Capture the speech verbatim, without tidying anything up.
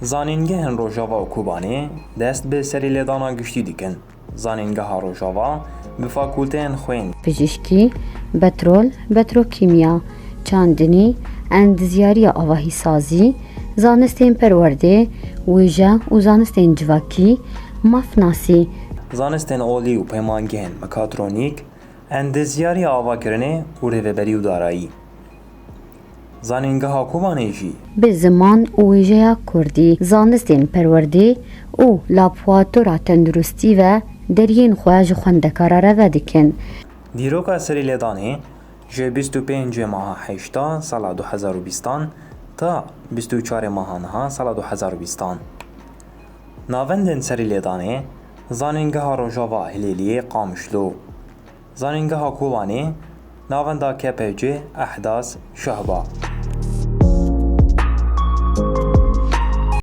Zanîngehên Rojava û Kobanê dest bi serîlêdana giştî dikin. Zanîngeha Rojava bi fakulteyên xwên, Pijîşkî, betrol, petrokîmya, çandinî, endizyariya avahîsazî, zanistên perwerdê, wêje û zanistên civakî, mafnasî, zanistên olî û peymangehên mekatronîk, endizyariya avakirinê û rêveberî û darayî. Zanîngeha Kobanê jî bi ziman û wêjeya kurdî, zanistên perwerdê û laboratora tenduristî ve deriyên xwe ji xwendekara re vedikin. Dîroka serîlêdanê ji bîst û pêncê meha heşta sala du hezar û bîstan ta bîst û çarê meha niha sala du hezar û bîstan. Navendên serîlêdanê: Zanîngeha Rojava Hilêliyê Qamişlo, Zanîngeha Kobanê, Navenda K P C Ehdas Şehba.